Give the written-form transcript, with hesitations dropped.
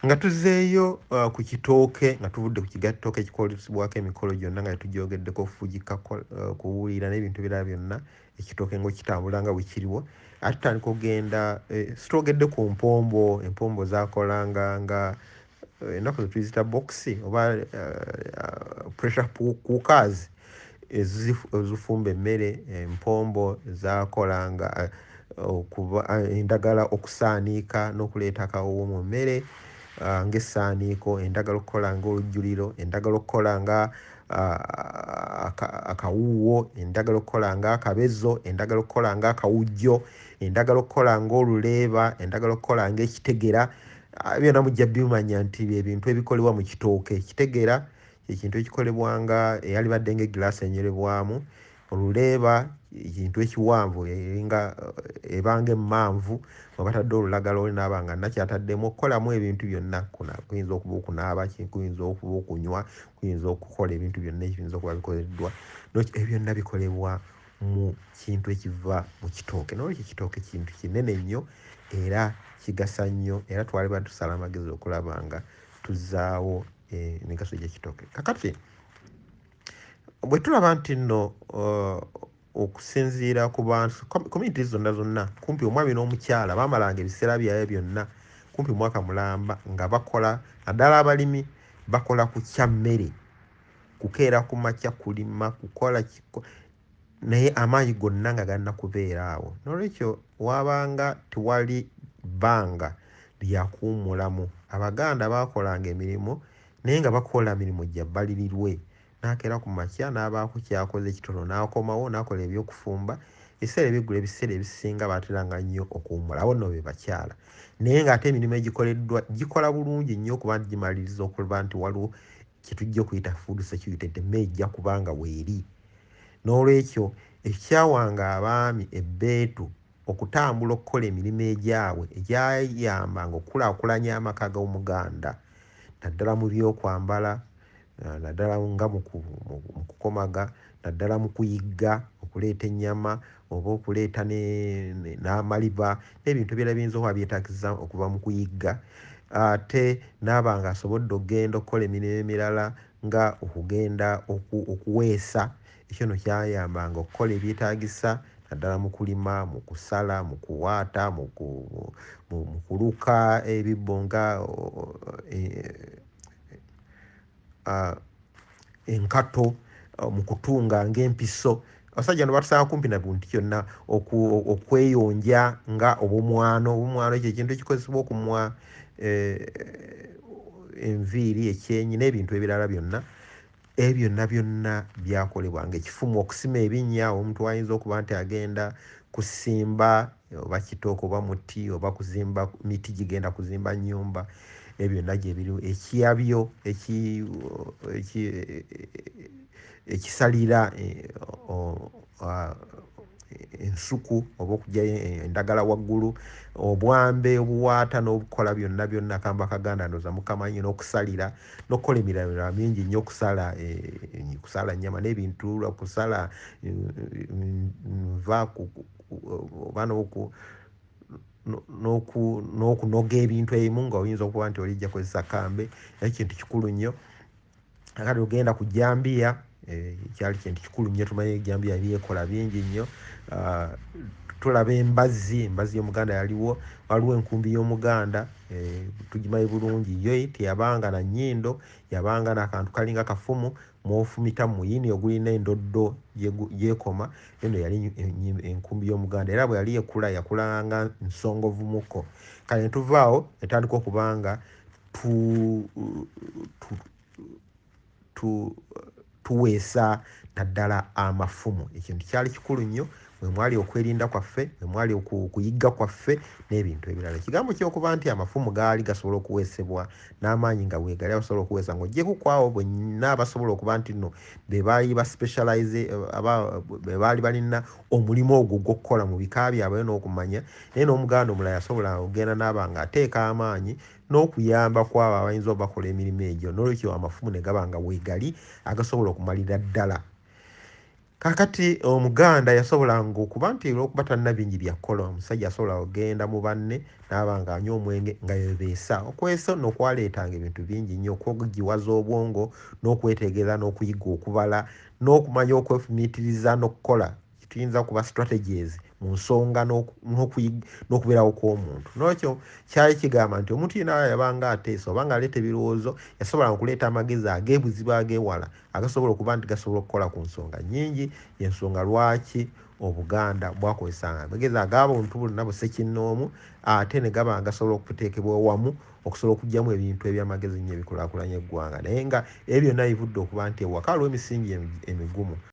Nga tuzzeeyo ku kitooke, nga tuvudde ku kigattooke ekikozesebwako emikolo gyonna nga tugyogeddeko, okufugika, kuwulira n'ebintu ebirala byonna, ekitooke ng'okitambula nga bwe kiriwo. Ate tutandika okugenda, sitwogedde ku mpombo. Empombo zaakolanga nga ennaku zino tuziyita bokisi oba pressure cookers ezifumba emmere. Empombo zaakolanga okuba endagala okusaaniika n'okuleeta akawoowo mu mmere ng'essaaniiko, endagala okukola ng'olujjuliro, endagala okukola nga akawuuwo, endagala okukola ng'akabezo, endagala okukola ng'akawujjo, endagala okukola ng'oluleeba, endagala okukola ng'ekitegera. Byonna mujja bimanya nti bye bintu ebikolebwa mu kitooke. Ekitegera kye kintu ekikolebwa nga eyalibadde ng'eggiraasi enywerebwamu. Oluleeba kintu ekiwanvu, eringa ebanga emmanvu nga batadde olulagala, oli n'aba nga nakyataddemu okukolamu ebintu byonna. Kuyinza okuba okunaaba, kuyinza okuba okunywa, kuyinza okukola ebintu byonna ebiyinza okuba bikoleddwa. Ebyo byonna bikolebwa mu kintu ekiva mu kitooke. Noolwekyo ekitooke kintu kinene nnyo era kigasa nnyo, era twaliba tusala amagezi okulaba nga tuzzaawo emigaso gy'ekitooke. Kakati bwe tulaba nti nno okusinziira ku bantu, communities zonna zonna, kumpi omwami n'omukyala baamalanga ebiseera byabwe byonna, kumpi mwaka mulamba, nga bakola, naddala abalimi, bakola ku kya mmere, kukeera ku makya, kulima, kukola, naye amaanyi gonna nga galina kubeera awo. Noolwekyo waabanga tewali bbanga lya kuwummulamu. Abaganda baakolanga emirimu, naye nga bakola mirimu gya bbalirirwe. N'akeera ku makya n'abaako ky'akoze ekitono, n'akomawo n'akola ebyokufumba. Ebiseera ebyeggulo, ebiseera ebisinga baateranga nnyo okuwummula. Abo nno be bakyala. Naye ng'ate emirimu egikoleddwa gikola bulungi nnyo okuba nti gimaliriza, okuba nti waliwo kye tujja okuyita food security, nti emmere ejja kuba nga weeri. Noolwekyo ekyawanga abaami ebbeetu okutambula okukola emirimu egyabwe egyayambanga okukulaakulanya amaka g'Omuganda, naddala mu byokwambala, naddala nga mu kukomaga, naddala mu kuyigga, okuleeta ennyama oba okuleeta n'amaliba n'ebintu ebirala biyinza okuba byetaagisa okuva mu kuyigga. Ate n'aba nga asobodde okugenda okukola emirimu emirala nga okugenda okuweesa. Ekyo nno kyayambanga okukola ebyetaagisa, naddala mu kulima, mu kusala, mu kuwaata, mu kuluka ebibbo nga enkato, mu kutunga ng'empiso. Abasajja no batusanga kumpi na buntu kyonna, okweyonja nga obumwano. Obumwano kye kintu ekikozesebwa okumwa enviiri, ekyenyi n'ebintu ebirala byonna. Ebyo byonna byonna byakolebwanga. Ekifumu, okusima ebinnya, omuntu ayinza okuba nti agenda kusimba oba kitooke oba muti oba kuzimba miti gigenda kuzimba nnyumba, ebyo byonna gye biri. Ekiyabyo ekisalira ensuku oba okuggyayo endagala waggulu, obwambe obuwaata n'obukola byonna byonna, akamba kaganda ndowooza mukamanyi, n'okusalira n'okukola emirala mingi nnyo, okusala kusala nnyama n'ebintu, okusala nva oba n'okunoga ebintu ebimu nga oyinza okuba nti olijja kozesa kambe, naye kintu kikulu nnyo. Kati ogenda ku jjambiya, kyali kintu kikulu nnyo. Tumanyi ejjambiya byekola bingi nnyo. Tulaba embazzi, embazzi y'Omuganda yaliwo, waliwo enkumbi y'Omuganda, tugimanyi bulungi. Yo teyabanga na nnyindo, yabanga n'akantu kalinga kafumu mw'ofumita mu muyini ogulina endoddo gy'ekoma. Eno yali enkumbi y'Omuganda, era bwe yali ekula yakulanga nsongovumuko. Kale ne tuvaawo ne tutandika okuba nga tuweesa naddala amafumu. Ekintu kyali kikulu nnyo, mwe mwali okwerinda kwaffe, mwe mwali okuyigga kwaffe n'ebintu ebirala. Ekigambo ky'okuba nti amafumu gaali gasobola okuweesebwa n'amaanyi nga weegali abasobola okuweesa, ng'oggyeko ku abo bonna abasobola okuba nti nno be baali ba specialize, be baali balina omulimu ogwo ogw'okukola mu bika byabwe n'okumanya, naye n'Omuganda omulala yasobola okugenda n'aba ng'ateeka amaanyi n'okuyamba ku abo abayinza obakola emirimu egyo. Noolwekyo amafumu ne gaba nga weegali agasobola okumalira ddala. Kaakati Omuganda yasobolanga okuba nti olw'okuba talina bingi bya kukola, omusajja asobola okugenda mu banne n'aba ng'anywa omwenge nga yeebeesa. Okwesa nno kwaleetanga ebintu bingi nnyo, okwogiwaza obwongo n'okwetegereza n'okuyiga okubala n'okumanya okwefumiitiriza n'okukola tuyinza kuba strategies mu nsonga n'okubeerawo kw'omuntu. Noolwekyo kyali kigamba nti omuntu yenna yabanga ateesa oba ng'aleeta ebirowoozo, yasobolanga okuleeta amagezi ag'ebuziba ag'ewala agasobola okuba nti gasobola okukola ku nsonga nnyingi. Y'ensonga lwaki Obuganda bwakozesanga amagezi ag'abuntu bonna bussekinnoomu ate ne gaba nga gasobola okuteekebwa wamu okusobola okuggyamu ebintu eby'amagezi ennyo ebikulaakulanya eggwanga. Naye nga ebyo byonna bivudde okuba nti ewaka waliwo emisingi emigumu.